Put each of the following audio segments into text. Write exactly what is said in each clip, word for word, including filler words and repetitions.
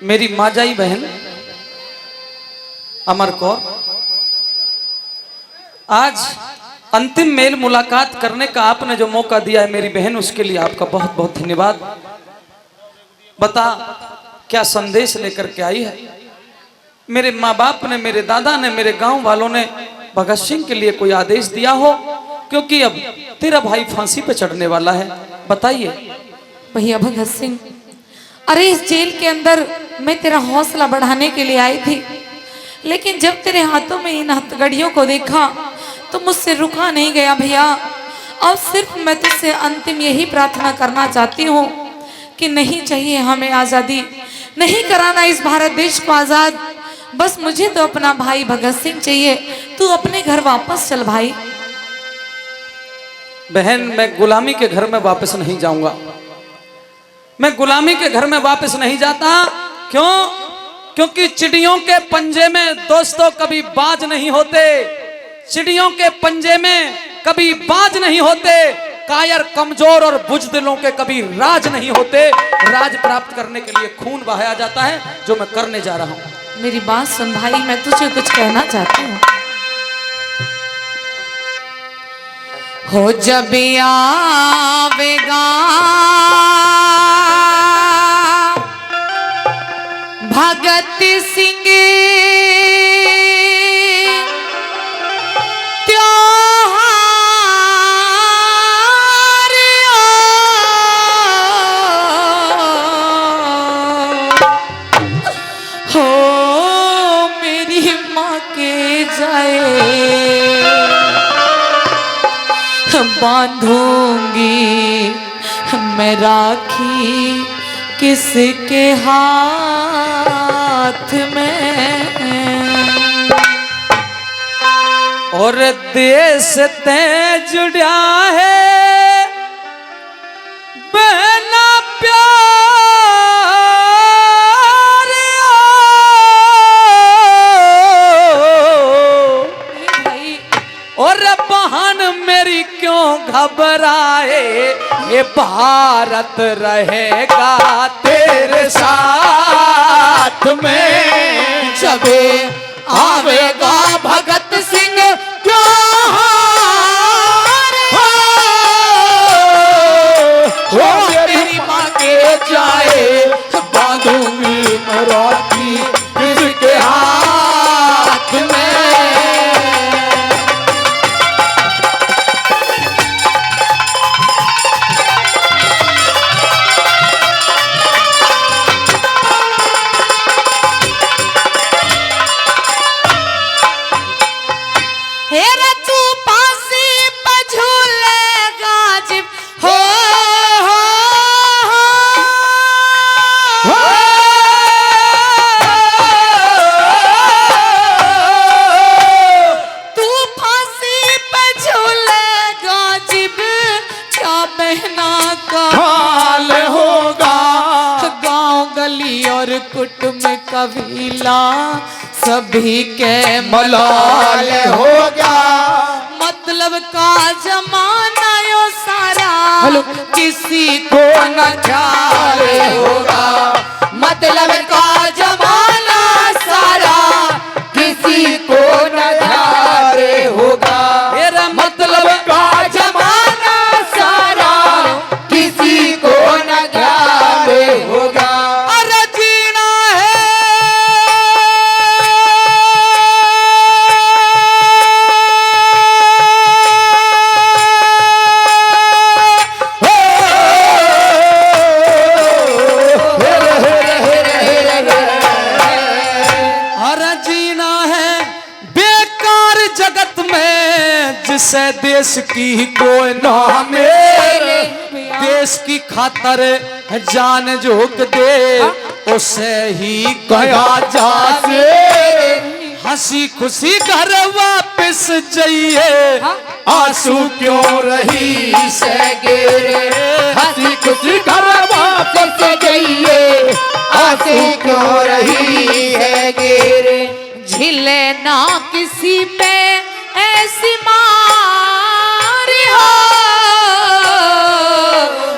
मेरी माजाई बहन अमर कौर, आज अंतिम मेल मुलाकात करने का आपने जो मौका दिया है मेरी बहन, उसके लिए आपका बहुत बहुत धन्यवाद। बता, क्या संदेश लेकर के आई है? मेरे माँ बाप ने, मेरे दादा ने, मेरे गांव वालों ने भगत सिंह के लिए कोई आदेश दिया हो, क्योंकि अब तेरा भाई फांसी पे चढ़ने वाला है। बताइए। भैया भगत सिंह, अरे, इस जेल के अंदर मैं तेरा हौसला बढ़ाने के लिए आई थी, लेकिन जब तेरे हाथों में इन हथकड़ियों को देखा तो मुझसे रुका नहीं गया भैया। अब सिर्फ मैं तुझसे अंतिम यही प्रार्थना करना चाहती हूँ कि नहीं चाहिए हमें आज़ादी, नहीं कराना इस भारत देश को आज़ाद। बस मुझे तो अपना भाई भगत सिंह चाहिए, तू अपने घर वापस चल भाई। बहन, मैं गुलामी के घर में वापस नहीं जाऊंगा। मैं गुलामी के घर में वापस नहीं जाता। क्यों? क्योंकि चिड़ियों के पंजे में दोस्तों कभी बाज नहीं होते, चिड़ियों के पंजे में कभी बाज नहीं होते। कायर, कमजोर और बुजदिलों के कभी राज नहीं होते। राज प्राप्त करने के लिए खून बहाया जाता है, जो मैं करने जा रहा हूँ। मेरी बात सुन भाई, मैं तुझे कुछ कहना चाहती हूँ। हो जब आवेगा भगत सिंह त्योहार, हो मेरी माँ के जाए बांधूंगी मैं राखी किसके हाथ में। और देश ते जुड़ा है बहना प्यार। और बहन मेरी क्यों घबराए, ये भारत रहेगा तेरे साथ में। जब आवेगा भगत सिंह त्योहार, हो, हो तेरी माँ के जाए बांधूंगी मैं राखी किसके हाथ में। हे रे तू फांसी पे झूलेगा जिब, हो, हो, हो। तू फांसी पे झूलेगा जिब, छह महीना का हाल होगा। गांव गली और कुटुंब कबीला सभी के मलाल होगा। मतलब का जमाना यो सारा, हेलो। किसी को न ख्याल होगा। मतलब का जमाना सारा किसी को न ख्याल होगा। मेरा मतलब का जमाना सारा किसी को न ख्याल होगा। अरे जीना है। अरे जीना है। बेकार जगत में जिसे देश की कोई ना मेरे, देश की खातर जान झोंक दे, हाँ। उसे ही कहा जा शेर। हंसी खुशी घर वापस जाइए, हाँ। आंसू क्यों रही से गिरे, हंसी खुशी घर वापस जाइए, आंसू क्यों रही से गिरे। झिले ना किसी पे ऐसी मार हो,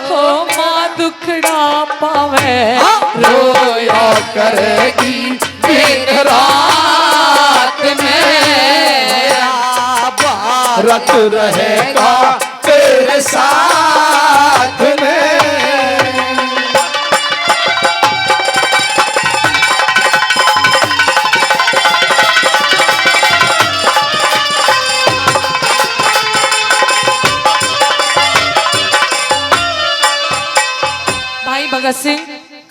हो माँ दुखड़ा पावे। हाँ। रोया करेगी दिन रात में, भारत रहेगा तेरे साथ में। भाई भगत सिंह,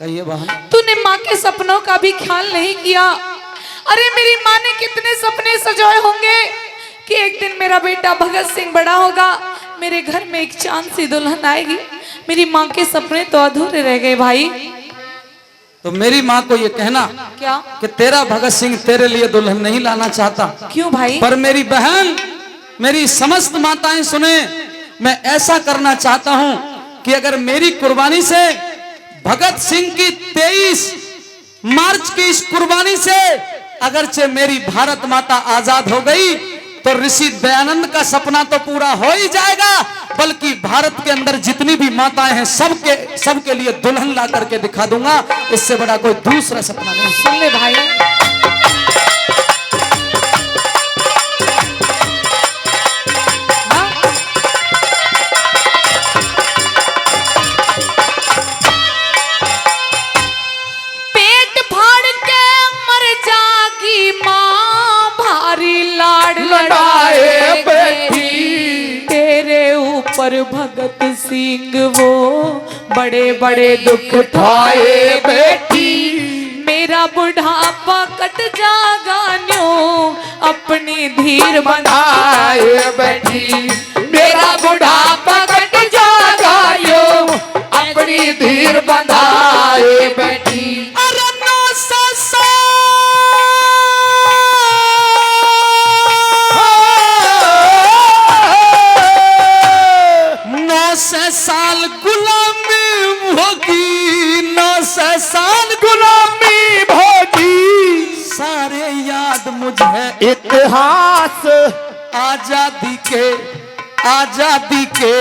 कहिए बहन। तूने माँ के सपनों का भी ख्याल नहीं किया। अरे, मेरी माँ ने कितने सपने सजाए होंगे कि एक दिन मेरा बेटा भगत सिंह बड़ा होगा, मेरे घर में एक चांद सी दुल्हन आएगी। मेरी माँ के सपने तो अधूरे रह गए भाई। तो मेरी माँ को ये कहना क्या? कि तेरा भगत सिंह तेरे लिए दुल्हन नहीं लाना चाहता। क्यों भाई? पर मेरी बहन, मेरी समस्त माताएं सुने, मैं ऐसा करना चाहता हूँ कि अगर मेरी कुर्बानी से भगत सिंह की तेईस मार्च की इस कुर्बानी से अगरचे मेरी भारत माता आजाद हो गई, तो ऋषि दयानंद का सपना तो पूरा हो ही जाएगा, बल्कि भारत के अंदर जितनी भी माताएं हैं, सबके, सबके लिए दुल्हन ला करके दिखा दूंगा। इससे बड़ा कोई दूसरा सपना नहीं। सुन ले भाई। हाँ? पेट फाड़ के मर जागी माँ, भारी लाड़ लड़ाए लड़ाए बैठी। तेरे ऊपर भगत सिंह वो बड़े बड़े दुख ठाए बैठी। मेरा बुढ़ापा कट जागा न्यू, अपनी धीर बंधाए बैठी। मेरा बुढ़ापा कट जागा न्यू, अपनी धीर बंधाए बैठी। अरे नौ सौ साल, नौ सौ साल गुलामी भोगी, नौ सौ साल गुलामी भोगी। सारे याद मुझे इतिहास आजादी के, आजादी के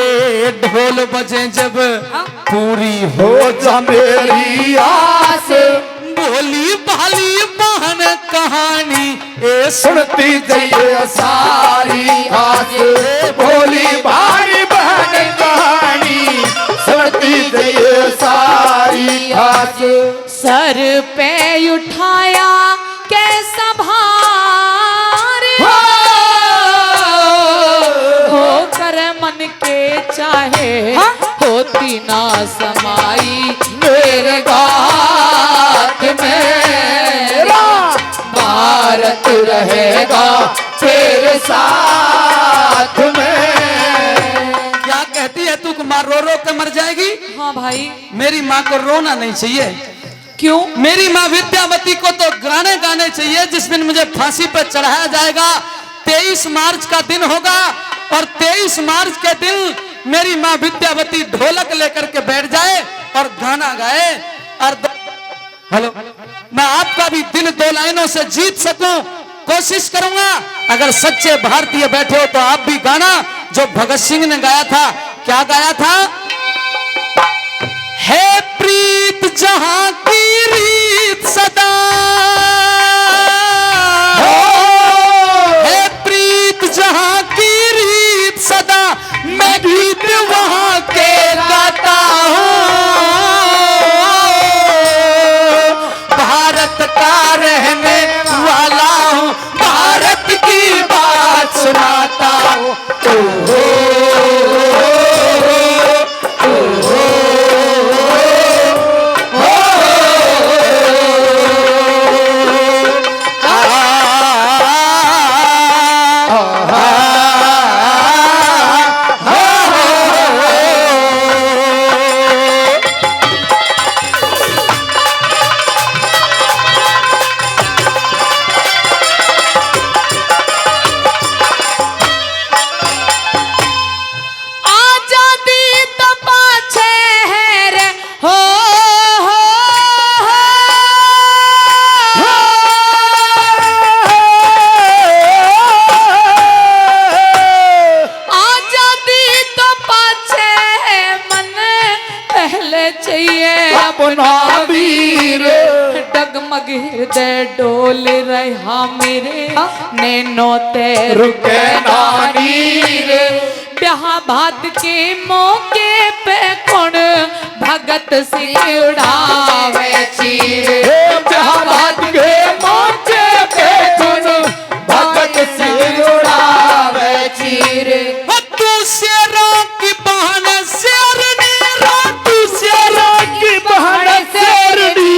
ढोल बजे जब, हाँ। पूरी हो जा मेरी आस। भोली भाली बहन कहानी ए सुनती जइए सारी खास। भोली भाली बहन कहानी सुनती जइए सारी खास। सर पे उठाया कैसा भार हो। होकर मन के चाहे, हाँ। होती ना समाई मेरे गात में। भारत रहेगा तेरे साथ में। क्या कहती है तू, माँ रो रो के मर जाएगी? हाँ भाई। मेरी माँ को रोना नहीं चाहिए। क्यों? मेरी माँ विद्यावती को तो गाने गाने चाहिए। जिस दिन मुझे फांसी पर चढ़ाया जाएगा, तेईस मार्च का दिन होगा, और तेईस मार्च के दिन मेरी माँ विद्यावती ढोलक लेकर के बैठ जाए और गाना गाए। और द-, हेलो, मैं आपका भी दिल दो लाइनों से जीत सकूं, कोशिश करूंगा। अगर सच्चे भारतीय बैठे हो तो आप भी गाना जो भगत सिंह ने गाया था। क्या गाया था? है प्रीत जहां की रीत सदा, हो। है प्रीत जहां की रीत सदा, मैं गीत वहां के गाता हूँ। भारत का रहने वाला हूँ, भारत की बात सुनाता हूँ। ओ हो, ओ हो, ओ हो। मगहिर दे डोल रहा मेरे नैनो ते रुके ना नीर। ब्याह भात के मौके पे कौन भगत सिंह उड़ावे चीर। हे ब्याह भात के मौके पे कौन भगत सिंह उड़ावे चीर। तू शेरों की बहन शेरनी रे, तू शेरों की बहन शेरनी।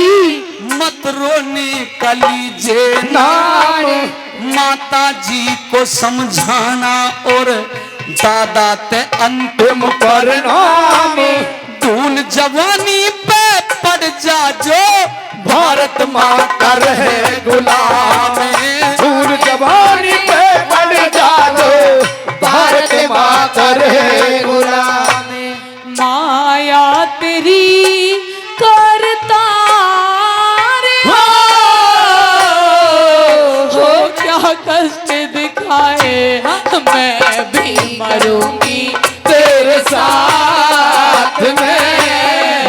मत रोने कलीजे नाम, माता जी को समझाना और दादा ते अंतिम प्रणाम। धूल जवानी पे पड़ जा जो, भारत माँ का रहे गुलाम। धूल जवानी पे पड़ जा जो, भारत माँ का रहे गुलाम। माया तेरी करता रे, हो क्या कष्ट दिखाए, मैं भी मरूंगी तेरे साथ में।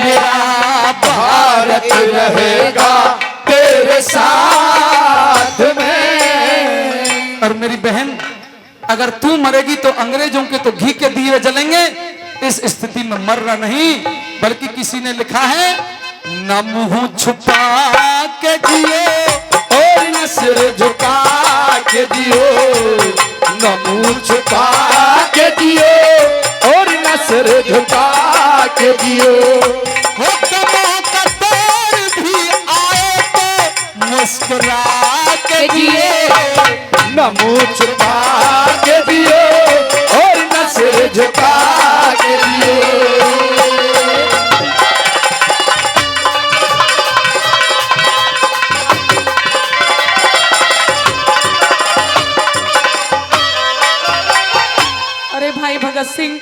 मेरा भारत रहेगा तेरे साथ में। और मेरी बहन, अगर तू मरेगी तो अंग्रेजों के तो घी के दिए जलेंगे। इस स्थिति में मरना नहीं, बल्कि किसी ने लिखा है, "न मुंह छुपा के जियो और न सिर झुका के जियो, न मुंह छुपा के जियो और न सिर झुका के जियो।" हो कमों का दौर भी आए तो मुस्कुरा के जियो, न मुंह छुपा के जियो और न सिर झुका के जियो। अरे भाई भगत सिंह,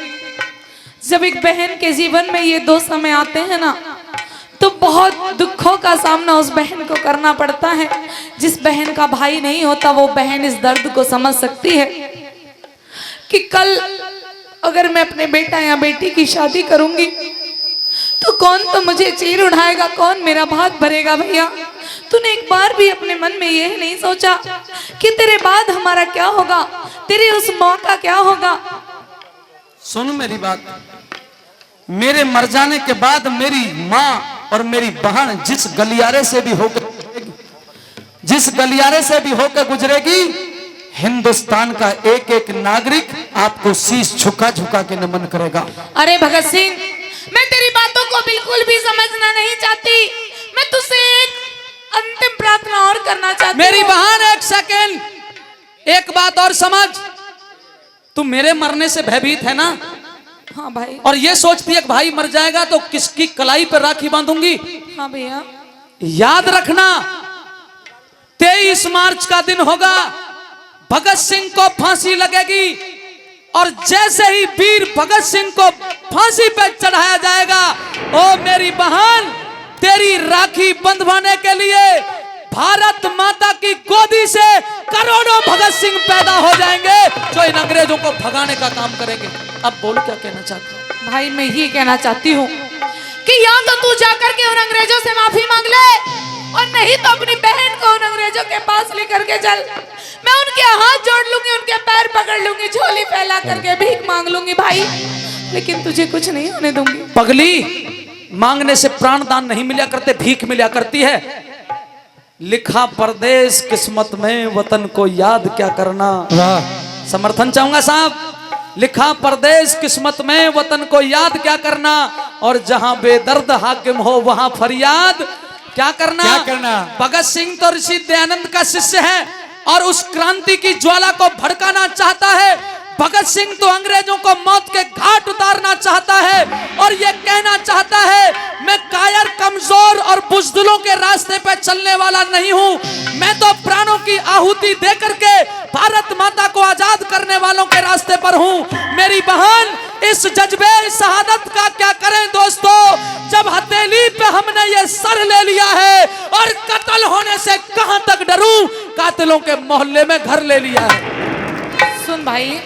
जब एक बहन के जीवन में ये दो समय आते हैं ना, तो बहुत दुखों का सामना उस बहन को करना पड़ता है। जिस बहन का भाई नहीं होता, वो बहन इस दर्द को समझ सकती है कि कल अगर मैं अपने बेटा या बेटी की शादी करूंगी, तो कौन तो मुझे चीर उड़ाएगा, कौन मेरा भात भरेगा। भैया, तूने एक बार भी अपने मन में यह नहीं सोचा कि तेरे बाद हमारा क्या होगा, तेरी उस माँ का क्या होगा? सुन मेरी बात, मेरे मर जाने के बाद मेरी माँ और मेरी बहन जिस गलियारे से भी होकर, जिस गलियारे से भी होकर गुजरेगी, हिंदुस्तान का एक एक नागरिक आपको शीश झुका झुका के नमन करेगा। अरे भगत सिंह, मैं तेरी बातों को बिल्कुल भी समझना नहीं चाहती। मैं तुझसे एक अंतिम प्रार्थना और करना चाहती मेरी हूँ। बहन, एक सेकंड, एक बात और समझ, तू मेरे मरने से भयभीत है ना? हाँ भाई। और ये सोचती है कि भाई मर जाएगा तो किसकी कलाई पर राखी बांधूंगी? हाँ भैया। याद रखना, तेईस मार्च का दिन होगा, भगत सिंह को फांसी लगेगी और जैसे ही वीर भगत सिंह को फांसी पे चढ़ाया जाएगा, ओ मेरी बहन, तेरी राखी बंधवाने के लिए भारत माता की गोदी से करोड़ों भगत सिंह पैदा हो जाएंगे, जो इन अंग्रेजों को भगाने का काम करेंगे। अब बोल, क्या कहना चाहती हूँ? भाई, मैं ये कहना चाहती हूँ कि या तो तू जाकर के उन अंग्रेजों से माफी मांग ले, और नहीं तो अपनी बहन को उन अंग्रेजों के पास लेकर के चल। मैं उनके हाथ जोड़ लूंगी, उनके पैर पकड़ लूंगी, झोली फैला करके भीख मांग लूंगी भाई, लेकिन तुझे कुछ नहीं होने दूंगी। पगली, मांगने से प्राण दान नहीं मिला करते, भीख मिला करती है। लिखा परदेस किस्मत में, वतन को याद क्या करना। वाह। समर्थन चाहूंगा साहब। लिखा परदेस किस्मत में, वतन को याद क्या करना। और जहां बेदर्द हाकिम हो, वहां फरियाद क्या करना? क्या करना? भगत सिंह तो ऋषि दयानंद का शिष्य है और उस क्रांति की ज्वाला को भड़काना चाहता है। भगत सिंह तो अंग्रेजों को मौत के घाट उतारना चाहता है और ये कहना चाहता है, मैं कायर, कमजोर और बुजदिलों के रास्ते पर चलने वाला नहीं हूँ। मैं तो प्राणों की आहुति देकर के भारत माता को आजाद करने वालों के रास्ते पर हूँ। मेरी बहन, इस जज्बे शहादत का क्या करें दोस्तों, जब हथेली पे हमने ये सर ले लिया है और कत्ल होने से कहां तक डरूं, कातिलों के मोहल्ले में घर ले लिया है। सुन भाई,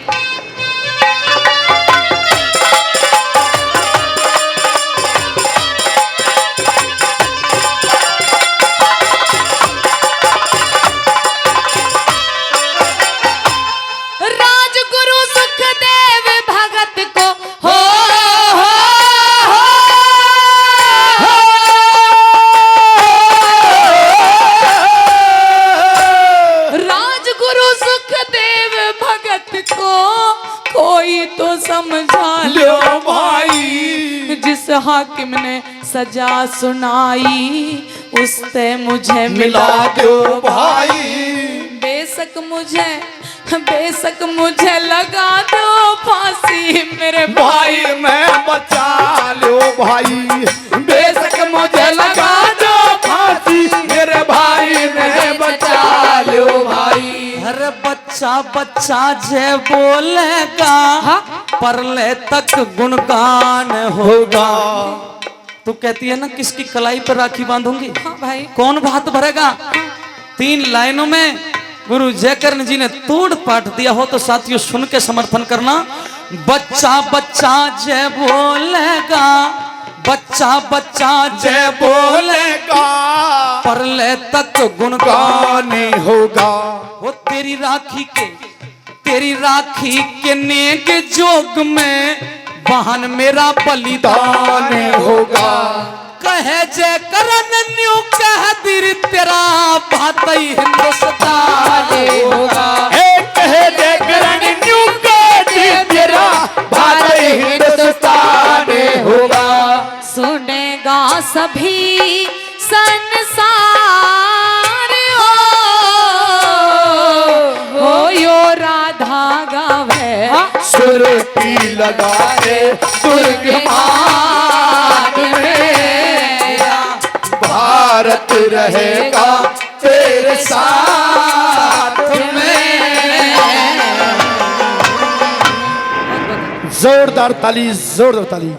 हाकिम ने सजा सुनाई, उसते मुझे मिला दो भाई। बेशक मुझे, बेशक मुझे लगा दो फांसी, मेरे भाई, मैं बचा लो भाई। बेशक मुझे लगा दो फांसी, मेरे भाई, मैं बचा लो भाई। अरे बच्चा बच्चा जे बोलेगा, हाँ। परले तक गुणगान होगा। तू कहती है ना, किसकी कलाई पर राखी बांधूंगी? हाँ भाई। कौन भात भरेगा? तीन लाइनों में गुरु जयकरण जी ने तोड़ पाट दिया हो, तो साथियों, सुन के समर्थन करना। बच्चा बच्चा जे बोलेगा, बच्चा बच्चा जे बोलेगा, परले तक गुणगान होगा। वो तेरी राखी के, तेरी राखी के नेक जोग में बहन मेरा बलिदान होगा। कहे जयकरण न्यू कह दीर, तेरा भातई हिंदुस्तान होगा। ए, कहे जयकरण न्यू कह दीर, तेरा भातई हिंदुस्तान होगा। सुनेगा सभी संसार हो, हो यो राधा गावे। हाँ। सुरती लगा रे सुर्ग मान मेरा, भारत रहेगा तेरे साथ में। जोरदार ताली, जोरदार ताली।